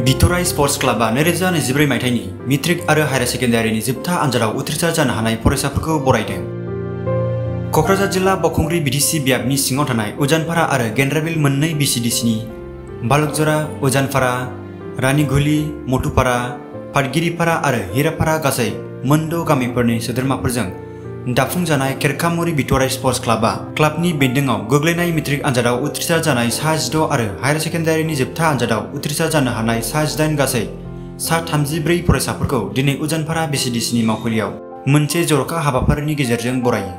बिथराइ sports क्लाबा 2024 मायथाइनि matric आरो higher सेकेन्डारिनि जोबथा आनजादाव उथ्रिसार जानो हानाय फरायसाफोरखौ बरायदों। क'क्राझार जिल्ला बावखुंग्रि बिटिसि बियाबनि सिङाव थानाय उजानपारा आरो गेन्द्राबिल मोननै बिसिडिसिनि बालुकजरा, उजानपारा, रानिगुली, मथुपारा, पाटगिरिपारा आरो हिरापारा गासै मोनद' गामिफोरनि सोद्रोमाफोरजों दाफुंजानाय खेरखामुरि बिथराइ स्पर्ट्स क्लाबा क्लाबनि बेन्दोंआव गोग्लैनाय मेट्रिक आनजादाव उथ्रिसार जानाय सा 16 आरो हायर सेकेन्डारिनि जोबथा आनजादाव उथ्रिसार जानो हानाय सा 18 गासै सा 34 फरायसाफोरखौ दिनै उजानपारा बिसिडिसिनि मावखुलियाव मोनसे जर'खा हाबाफारिनि गेजेरजों बरायो।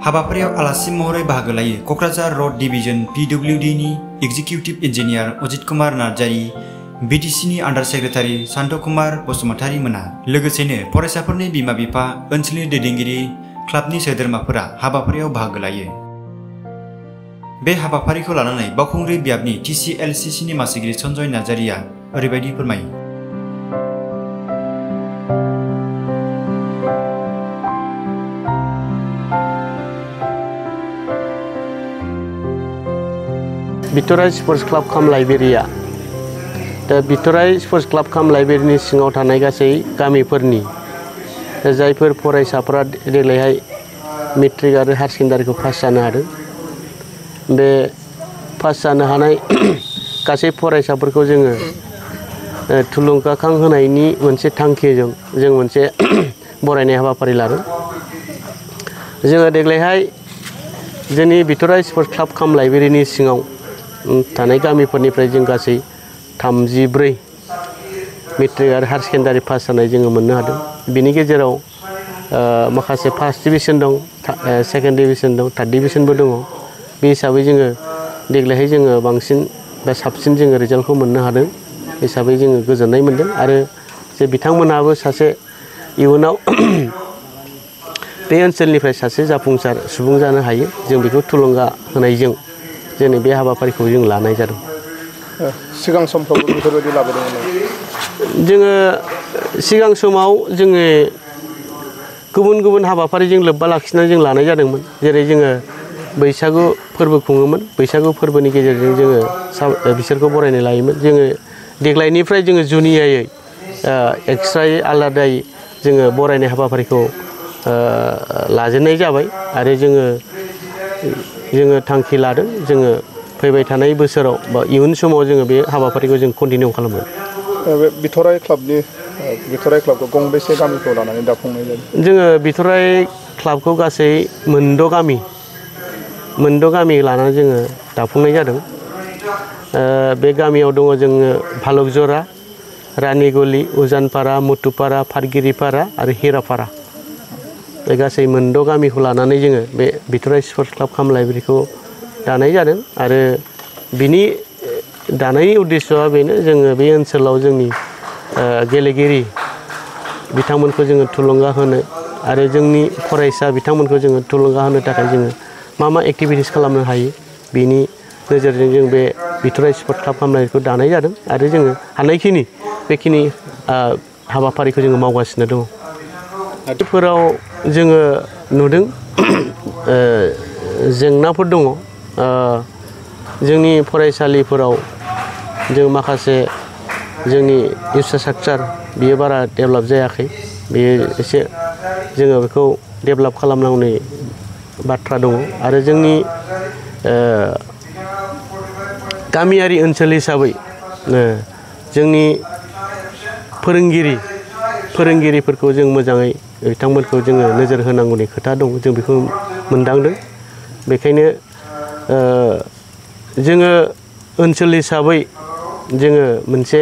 हाबाफारियाव आलासि महरै बाहागो लायो क'क्राझार रड डिभिजन PWDनि एक्जिकिउटिभ इन्जिनियार अजित कुमार नार्जारी, BTCनि आन्डार सेक्रेटारि शान्त कुमार बसुमतारी मोना। लोगोसेनो फरायसाफोरनि बिमा-बिफा, ओनसोलनि दैदेनगिरि, क्लाबनि सोद्रोमाफोरा हाबाफारियाव बाहागो लायो। बे हाबाफारिखौ लानानै बावखुंग्रि बियाबनि TCLCCनि मासिगिरि सन्जय नार्जारीया ओरैबायदि फोरमायो। बिथराइ स्पर्ट्स क्लाब काम लाइब्रेरिया दा बिथराइ स्पर्ट्स क्लाब काम लाइब्रेरिनि सिङाव थानाय गासै गामिफोरनि जायफोर फरायसाफोरा देग्लायहाय मेट्रिक आरो हायार सेकेन्डारिखौ पास जानो हादों, बे पास जानो हानाय गासै फरायसाफोरखौ जोङो थुलुंगाखां होनायनि मोनसे थांखिजों जों मोनसे बरायनाय हाबाफारि लादों। जोङो देग्लायहाय जोंनि बिथराइ स्पर्ट्स क्लाब काम लाइब्रेरिनि सिङाव थानाय गामिफोरनिफ्राय जों गासै 34 मेट्रिक आरो हायार सेकेन्डारि पास जानाय जोङो मोननो हादों। बिनि गेजेराव माखासे फार्स्ट डिभिजन दं, सेकेन्ड डिभिजन दं, थार्ड डिभिजनबो दङ। बे हिसाबै जोङो देग्लायहाय जोङो बांसिन बा साबसिन जोङो रिजाल्टखौ मोननो हादों हिसाबै जोङो गोजोननाय मोनदों आरो जे बिथांमोनहाबो सासे इयुनाव बे ओनसोलनिफ्राय सासे जाफुंसार सुबुं जानो हायो, जों बेखौ थुलुंगा होनायजों जोंनि बे हाबाफारिखौ जों लानाय जादों। सिगां समफ्रावबो बेफोरबायदि लाबोदोंमोन। जोङो सिगां समाव जोङो गुबुन गुबुन हाबाफारिजों लोब्बा लाखिनानै जों लानाय जादोंमोन। जेरै जोङो बैसागु फोरबो खुङोमोन, बैसागु फोरबोनि गेजेरजों जोङो बिसोरखौ बरायनाय लायोमोन। जोङो देग्लायनिफ्राय जोङो जुनियायै एक्सट्रायै आलादायै जोङो बरायनाय हाबाफारिखौ लाजेननाय जाबाय आरो जोङो थांखि लादों जोङो फैबाय थानाय बोसोराव बा इयुन समाव जोङो बे हाबाफारिखौ जों कन्टिनिउ खालामगोन। बे बिथराइ क्लाबखौ गंबेसे गामिखौ लानानै दाफुंनाय जादों? जोङो बिथराइ क्लाबखौ गासै मोनद' गामि लानानै जोङो दाफुंनाय जादों। बे गामियाव दङ जोङो बालुकजरा, रानिगुली, उजानपारा, मथुपारा, पाटगिरिपारा आरो हिरापारा। बे गासै मोनद' गामिखौ लानानै जोङो बे बिथराइ स्पर्ट्स क्लाब काम लाइब्रेरिखौ दानाय जादों आरो बिनि दानायनि उद्देশ্যआ बेनो, जोङो बे ओनसोलाव जोंनि गेलेगिरि बिथांमोनखौ जोङो थुलुंगा होनो आरो जोंनि फरायसा बिथांमोनखौ जोङो थुलुंगा होनो थाखाय जोङो मा एक्टिभिटिस खालामनो हायो बिनि नोजोरजों जों बे बिथराइ स्पर्ट्स क्लाब काम लाइब्रेरिखौ दानाय जादों आरो जोङो हानायखिनि बेखिनि हाबाफारिखौ जोङो मावगासिनो दङ। बेफोराव जोङो नुदों जेंनाफोर दङ। जोंनि फरायसालिफोराव जों माखासे जोंनि इनफ्रास्ट्राक्चार बियो बारा डेभेलप जायाखै। बेयो एसे जोङो बेखौ डेभेलप खालामनांगौनि बाथ्रा दङ आरो जोंनि गामियारि ओनसोल हिसाबै जोंनि फोरोंगिरिफोरखौ जों मोजाङै बिथांमोनखौ जोङो नोजोर होनांगौनि खोथा दं, जों बेखौ मोनदांदों। बेखायनो जोङो ओनसोल हिसाबै जोङो मोनसे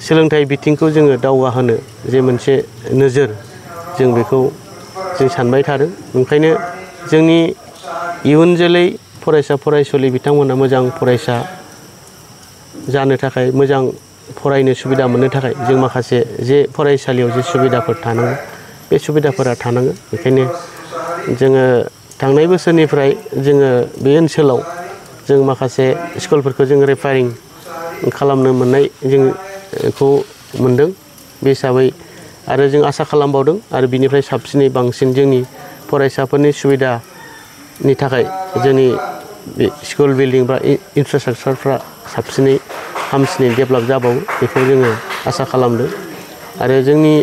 सोलोंथाइ बिथिंखौ जोङो दावगाहोनो जे मोनसे नोजोर जों बेखौ जों सानबाय थादों। ओंखायनो जोंनि इयुन जोलै फरायसा फरायसुलि बिथांमोना मोजां फरायसा जानो थाखाय, मोजां फरायनो सुबिदा मोननो थाखाय जों माखासे जे फरायसालियाव जे सुबिदाफोर थानांगौ बे सुबिदाफोरा थानांगोन। बेखायनो जोङो थांनाय बोसोरनिफ्राय जोङो बे ओनसोलाव जों माखासे स्कुलफोरखौ जों रिपेयारिं खालामनो मोननाय जोंखौ मोनदों। बे हिसाबै आरो जों आसा खालामबावदों आरो बिनिफ्राय साबसिनै बांसिन जोंनि फरायसाफोरनि सुबिदानि थाखाय जोंनि बे स्कुल बिल्डिं बा इनफ्रास्ट्राक्चारफ्रा साबसिनै हामसिनै डेभेलप जाबावो बेखौ जोङो आसा खालामदों आरो जोंनि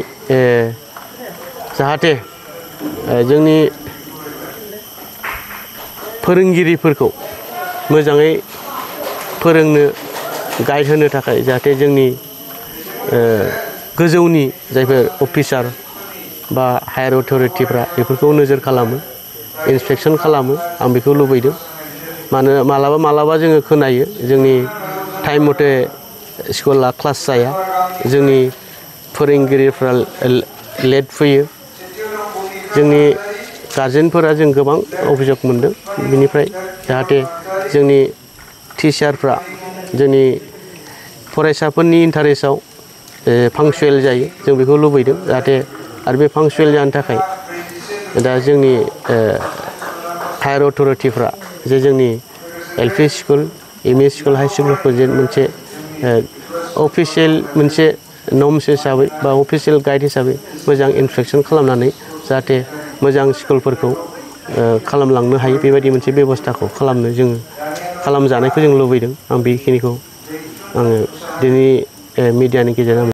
जाहाथे जोंनि फोरोंगिरिफोरखौ मोजाङै फोरोंनो गाइड होनो थाखाय जाहाथे जोंनि गोजौनि जायफोर अफिसार बा हायार अथ'रिटिफ्रा बेफोरखौ नोजोर खालामो इन्सपेक्सन खालामो आं बेखौ लुबैदों मालाबा जोङो खोनायो जोंनि टाइम मथे स्कुला क्लास जाया जोंनि फोरोंगिरिफ्रा लेट फैयो जोंनि गार्जेनफोरा जों गोबां अभियोग मोनदों बिनिफ्राय जाहाथे जोंनि टिचारफ्रा जोंनि फरायसाफोरनि इन्टारेस्टआव पांक्चुएल जायो जों बेखौ लुबैदों जाहाथे आरो बे पांक्चुएल जानो थाखाय दा जोंनि हायार अथ'रिटिफ्रा जे जोंनि LP school ME school high स्कुलफोरखौ जे मोनसे अफिसियेल मोनसे नर्म्स हिसाबै बा अफिसियेल गाइड हिसाबै मोजां इन्सपेक्सन खालामनानै जाहाथे मोजां स्कुलफोरखौ खालामलांनो हायो बेबायदि मोनसे बेबस्थाखौ खालामजानायखौ जों लुबैदों आं बेखिनिखौ आङो दिनै मिडियानि गेजेरजों